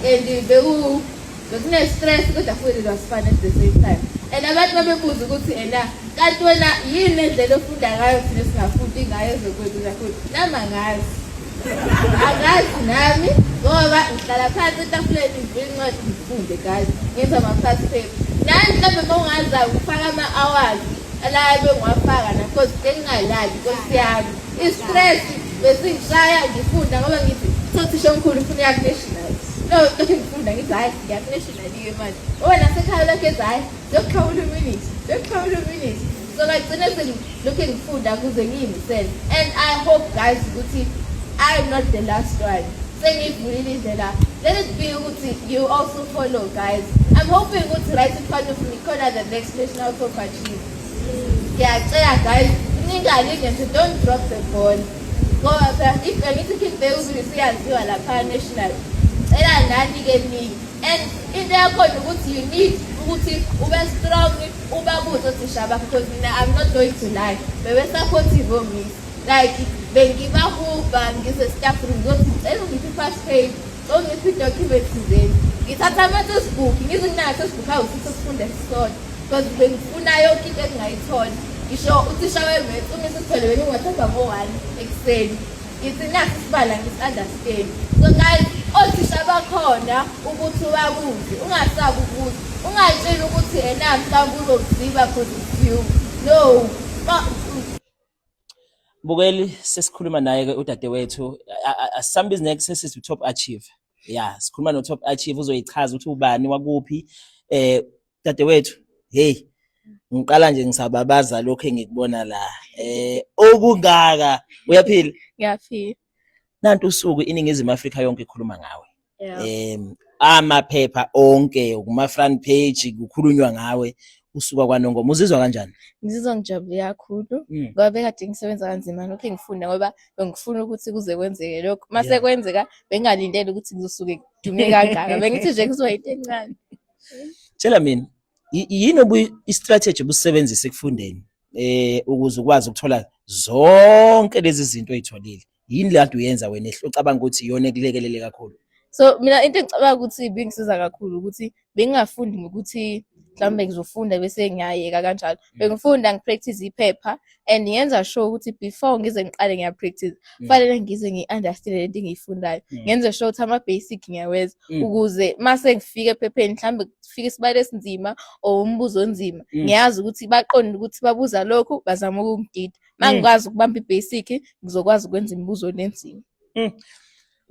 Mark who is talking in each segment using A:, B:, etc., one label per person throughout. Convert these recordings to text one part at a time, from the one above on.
A: And bekune-stress, kodwa futhi it was fun at the same time. And abantu babebuza ukuthi, ena kanti wena yini endlela ofunda ngayo thina singafundi ngayo ezokwenza futhi? Nami angazi, angazi nami, ngoba ngihlala phansi etafuleni, ngivule incwadi, ngifunde guys, ngenza ama-past paper. Nani mhlawumbe uma ungazayo ukufaka ama-hours la bengiwafaka na, because bengingalali, nkosi yami, i-stress besingishaya ngifunda, ngoba ngithi sothisha omkhulu ufuna uya ku-national. No, lokhu ngifunda ngithi, hhayi, ngiya ku-national-ke manje, ngoba nasekhaya lokhu ethi, hhayi, siyokuxhawula uminute, siyokuxhawula uminute. So ngagcina sengilokhu ngifunda kuze ngiyimisele. And I hope guys ukuthi I'm not the last one. Sengiyivulile indlela, let it be ukuthi you also follow guys. I'm hoping ukuthi right in front of me khona the next national top achiever. Ngiyacela guys, ningalinge nje, don't drop the ball, ngoba phela if angithi King Bhekuzulu siyaziwa lapha national, cela nani-ke ningi. And into yakhona ukuthi you need ukuthi ube strong, ubabuze othisha bakho, because mina, I'm not going to lie, bebe-supportive omiss. Like bengibahuba ngise-staff room, ngizothi, "Ngicela ungiphe i-past paper, ongiphe i-document thizeni." Ngithatha ama-textbook, ngize nginayo textbook awu-six esifunda esisodwa, because bengifuna yonke into engingayithola. Ngisho uthisha we-maths, uma isithole, bengingathatha ngo-1 ekuseni, ngithi, "Nasi isibala, ngisi-understand." So guys, othisha bakhona ukuthi ubabuze, ungasabi ukuthi ungatsheli ukuthi ena mhlawumbe uzokuziba because it's you. No.
B: Bukeli, sesikhuluma naye-ke udadewethu, asisambizi next, sesithi top achiever. Ya, sikhuluma no-top achiever, uzoyichaza ukuthi ubani, wakuphi. Dadewethu, hey, ngiqala nje ngisababaza lokho engikubona la. Okungaka, uyaphila?
A: Ngiyaphila.
B: Nantu usuku iNingizimu Afrika yonke ikhuluma ngawe.
A: Yeah.
B: Amaphepha onke kuma front page kukhulunywa ngawe usuka kwaNongoma. Uzizwa kanjani?
A: Ngizizwa ngijabule kakhulu ngoba bekade ngisebenza kanzima lokhu engifunda, ngoba bengifuna ukuthi kuze kwenzeke lokhu. Mase kwenzeka, bengingalindele ukuthi ngizosuke kudume kangaka. Bengithi nje kuzoba into encane.
B: Tshela mina, yini obu i-strategy obusebenzisa ekufundeni ukuze ukwazi ukuthola zonke lezi zinto oyitholile? Yini le kade uyenza wena ocabanga ukuthi iyona ekulekelele kakhulu?
A: So mina into engicabanga ukuthi ibingisiza kakhulu ukuthi bengingafundi ngokuthi mhlawumbe ngizofunda bese ngiyayeka kanjalo. Bengifunda ngi-practice iphepha and ngenza sure ukuthi before ngize ngiqale ngiya-practice, kufanele ngize ngi-understand lento engiyifundayo. Ngenze sure ukuthi ama-basic ngiyawenza ukuze mase ngifika ephepheni, mhlawumbe kufika isibalo esinzima or umbuzo onzima, ngiyazi ukuthi baqonde ukuthi babuza lokhu, bazama ukungidida. Uma ngikwazi ukubamba i-basic, ngizokwazi ukwenza imibuzo lenzima.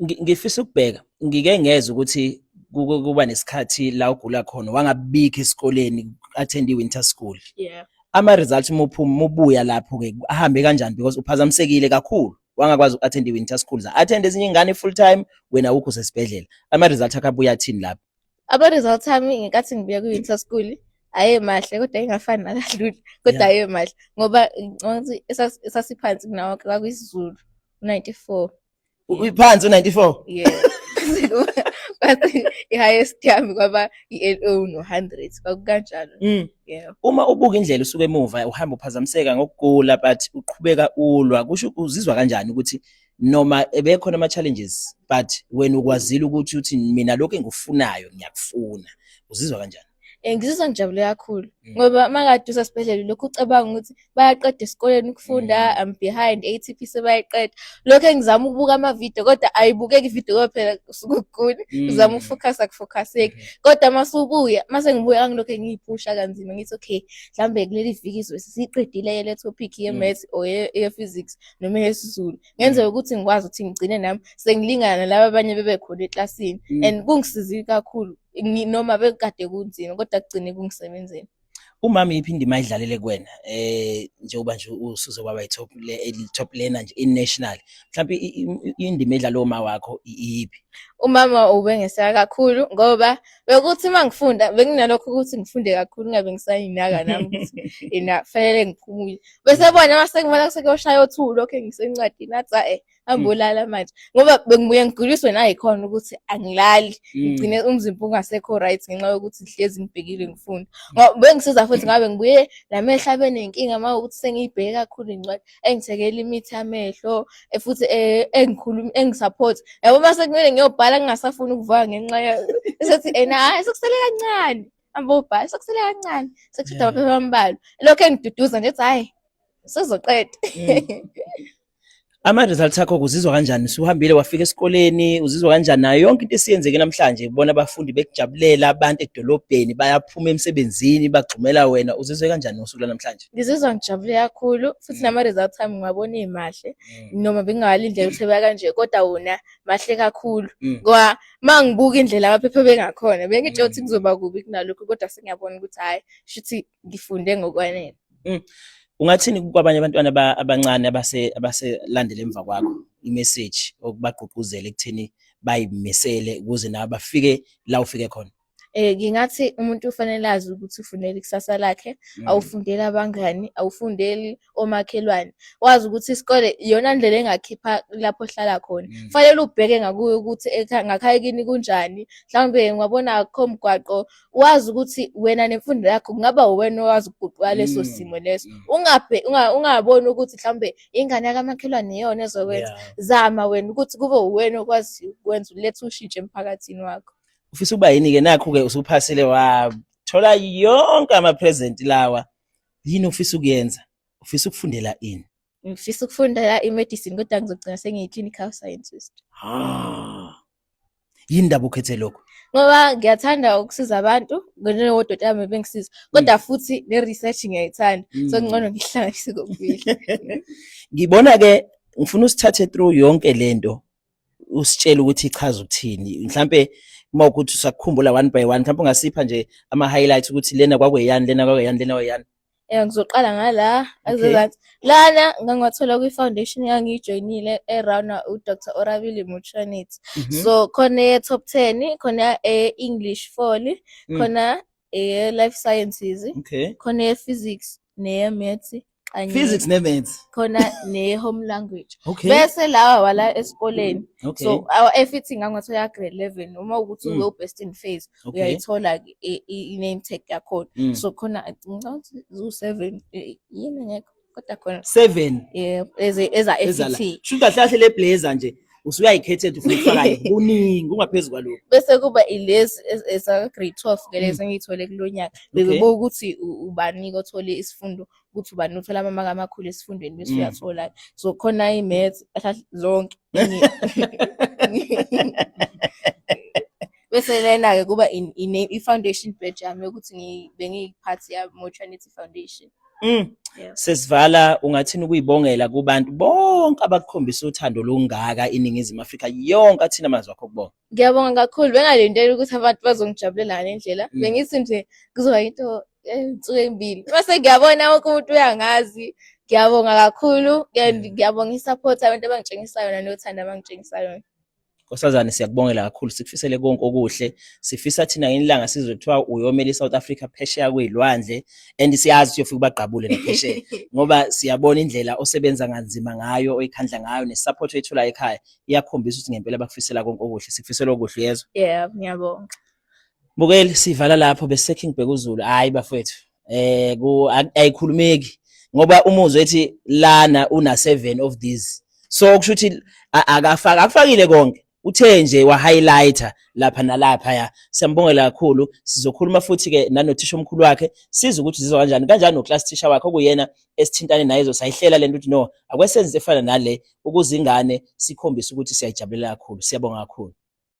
B: Ngifisa ukubheka, ngike ngezwe ukuthi kuba nesikhathi la ugula khona, wangabikho esikoleni, attend i-winter school.
A: Yeah.
B: Ama-results uma uphuma, uma ubuya lapho-ke, ahambe kanjani? Because uphazamisekile kakhulu, wangakwazi uku-attend i-winter school, za-attend ezinye iy'ngane full time, wena awukho, usesibhedlela. Ama-results akho abuya athini lapho?
A: Ama-results ami ngenkathi ngibuya kwi-winter school ayemahle, kodwa ayengafani nakalula, kodwa ayemahle ngoba ngicabanga ukuthi esasiphansi kunawo wonke kwakuyisiZulu, u-94.
B: Uyiphansi u-94?
A: Yeah. But i-highest yami kwaba i-LO no-100, kwakukanjalo. Yeah.
B: Uma ubuka indlela usuke emuva uhamba uphazamiseka ngokugula, but uqhubeka ulwa, kusho uzizwa kanjani ukuthi noma ebekhona ama-challenges, but wena ukwazile ukuthi uthi, "Mina lokhu engikufunayo ngiyakufuna"? Uzizwa kanjani?
A: Ngizizwa ngijabule kakhulu ngoba uma kade usesibhedlela lokhu ucabanga ukuthi bayaqeda esikoleni ukufunda, I'm behind, ATP sebayiqeda. Lokho engizama ukubuka amavidiyo, kodwa ayibukeki ividiyo ngoba phela usuke ugula, uzama ukufokhasa, akufokhaseki. Kodwa masubuya, mase ngibuya, ngilokhu ngiyiphusha kanzima, ngithi, "Okay, mhlambe kuleli viki izobe sesiyiqedile le topic ye-maths or ye-physics noma yesiZulu," ngenzeka ukuthi ngikwazi ukuthi ngigcine nami sengilingana nalaba abanye bebekhona eklasini. And kungisizile kakhulu, noma bekade kunzima, kodwa kugcine kungisebenzela.
B: Umama yiphi indima ayidlalele kuwena, njengoba nje usuze waba i-top le top learner nje in national? Mhlawumbe indima edlalwa uma wakho iyiphi?
A: Umama ubengeseka kakhulu, ngoba bekuthi uma ngifunda benginalokho ukuthi ngifunde kakhulu, ngabe ngisayinaka nami ukuthi ina fanele ngiphumule. Bese bona mase ngibona sekuyoshaya o-2 lokho ngisencwadini, athi, "Eh, Ambulala manje ngoba bengibuye ngiguliswe nayikhona ukuthi angilali, ngigcine umzimba ungasekho right ngenxa yokuthi ngihlezi ngibhekile ngifunda. Ngoba bengisiza futhi ngabe ngibuye namehlo abe nenkinga uma ukuthi sengiyibheke kakhulu incwadi, engithekela imithi yamehlo, futhi engikhuluma engisupport. Yabo uma sekumele ngiyobhala ngingasafuni ukuvuka ngenxa sethi ena hayi sekusele kancane. Ambobhala sekusele kancane, sekushoda amaphepha ambalwa. Lokho engiduduza nje ethi hhayi sizoqeda.
B: Ama-results akho uzizwa kanjani? Usuhambile wafika esikoleni, uzizwa kanjani nayo yonke into esiyenzeke namhlanje? Ubona abafundi bekujabulela, abantu edolobheni bayaphuma emsebenzini bagxumela wena, uzizwe kanjani ngosuku lwanamhlanje?
A: Ngizizwa ngijabule kakhulu futhi nama-results ami ngiwabona emahle, noma bengingakalindele ukuthi eba kanje kodwa wona mahle kakhulu. Ngoba uma ngibuka indlela amaphepha ebengakhona bengitshela ukuthi kuzoba kubi kunalokhu, kodwa sengiyabona ukuthi hhayi shuthi ngifunde ngokwanele.
B: Ungathini kwabanye abantwana abancane abaselandela emva kwakho i-message okubagqugquzela ekutheni bayimisele ukuze nabo bafike la ufike khona?
A: Ngingathi umuntu ufanele azi ukuthi ufundela ikusasa lakhe, awufundeli abangani, awufundeli omakhelwane. Wazi ukuthi isikole iyona ndlela engakhipha lapho ohlala khona. Kufanele ubheke ngakuye ukuthi ngakhaya kini kunjani, mhlawumbe ungabona akukho mgwaqo, wazi ukuthi wena nemfundo yakho kungaba uwena owazi ukuguqula leso simo leso. Ungaboni ukuthi mhlawumbe ingane yakamakhelwane iyona ezokwenza. Zama wena ukuthi kube uwena okwaziyo ukwenza, ulethe ushintsho emphakathini wakho.
B: Ufisa ukuba yini-ke? Nakhu-ke usuphasile wathola yonke ama-present lawa, yini ofisa ukuyenza? Ufisa ukufundela ini?
A: Ngifisa ukufundela i-medicine kodwa ngizogcina sengiyi-clinical scientist.
B: Ah. Yini ndaba ukhethe lokho?
A: Ngoba ngiyathanda ukusiza abantu, njengodokotela wami bengisiza, kodwa futhi ne-research ngiyayithanda, so kungcono ngihlanganise kokubili.
B: Ngibona-ke ngifuna usithathe through yonke lento, usitshele ukuthi ichaza ukuthini. Mhlampe uma ukuthi usakukhumbula one by one, mhlampe ungasipha nje ama-highlights ukuthi lena kwakuyeyani, lena kwakuyeyani, lena kwakuyeyani.
A: Ngizoqala ngala azezansi. Lana ngangiwathola kwi-foundation engangiyijoyinile e-runwa u-Dr Orabile Mutshwanitsi. So khona eye-top 10, khona e-English Fall, khona eye-Life Sciences, khona eye-Physics neye-Maths kanye
B: Physics ne-Maths.
A: Khona ne-Home Language. Bese lawa wala esikoleni. So our FET ngangiwathola grade 11, uma ukuthi ube u-best in phase, uyayithola-ke i-name tag yakhona. So khona ngicabanga ukuthi ziwu-7, yini ngekho kodwa khona
B: 7.
A: Yebo, eza
B: Eza la.
A: FET.
B: Shuthi kahle kahle le blazer nje usuyayikhethela ufuna ukufaka kuningi ungaphezu kwalokho.
A: Bese kuba ilezi eza grade 12 ke lezi engiyithole kulo nyaka. Bekubuka ukuthi ubani othole isifundo, ukuthi ubani uthola amamaki amakhulu esifundweni bese uyathola. So khona i-maths zonke. Bese lena-ke kuba i-foundation badge yami yokuthi bengiyiphathi ya-Motshwanitsi Foundation.
B: Sesivala, ungathini ukuyibongela kubantu bonke abakukhombisa uthando olungaka iNingizimu Afrika yonke, athini amazwi akho okubonga?
A: Ngiyabonga kakhulu, bengalindele ukuthi abantu bazongijabulela ngale ndlela. Bengithi nje kuzoba into insuku ezimbili. Mase ngiyabona wonke umuntu uyangazi. Ngiyabonga kakhulu, ngiyabonga i-support abantu abangitshengisa yona nothando abangitshengisa yona.
B: Nkosazane, siyakubongela kakhulu, sikufisele konke okuhle. Sifisa thina ngelanga sizwe kuthiwa uyomela i-South Africa phesheya kwey'lwandle, and siyazi ukuthi uyofika ubagqabule naphesheya, ngoba siyabona indlela osebenza kanzima ngayo, oyikhandla ngayo, ne-support oyitholayo ekhaya iyakhombisa ukuthi ngempela bakufisela konke okuhle. Sikufisela okuhle, uyezwa?
A: Yeah, ngiyabonga.
B: Mbukeli, sivala lapho bese King Bhekuzulu. Hayi bafowethu, ayikhulumeki ngoba umuzwe ethi lana una 7 of these, so kusho ukuthi akafaka akufakile konke, uthe nje wa highlighter lapha nalapha ya. Siyambongela kakhulu. Sizokhuluma futhi ke nanothisha omkhulu wakhe, sizwe ukuthi uzizwa kanjani kanjani no class teacher wakhe okuyena esithintane naye, ezosayihlela lento ukuthi no akwesenze efana nale ukuze ingane sikhombise ukuthi siyayijabulela kakhulu. Siyabonga kakhulu.